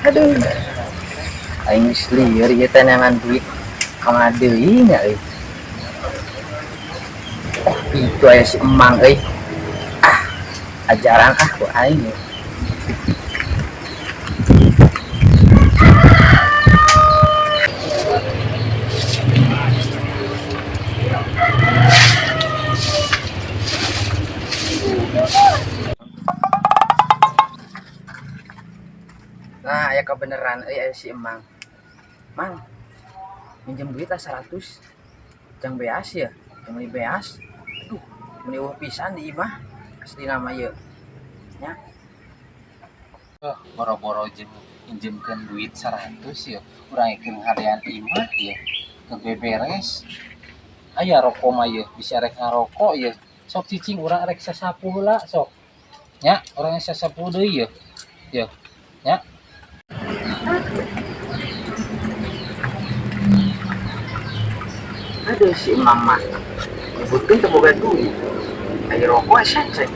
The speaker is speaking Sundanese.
Aduh. Aing geus lieur ieu teh neangan duit. Kamana deui nya euy. Oh, itu aya si Emang euy. Ah, ajaran ah ku aing. Nah, aya kebenaran euy aya si Emang. Mang, minjem duit lah 100. Jang beas ya, jang beli beas. Aduh, meuni eueuh pisan di imah. Asli nama ieu. Nya, Boro-boro jeung minjemkeun duit 100 ya, urang keur ngaharean imah ya, teu beberes. Aya rokok mah ye, bisa rek ngarokok ye. Sok cicing, urang rek sasapu heula sok. Nya, urang sasapu deui ye. Ye. Nya. Aduh, si Emang mah. Nyebutkeun teu boga duit. Aya rokok esek.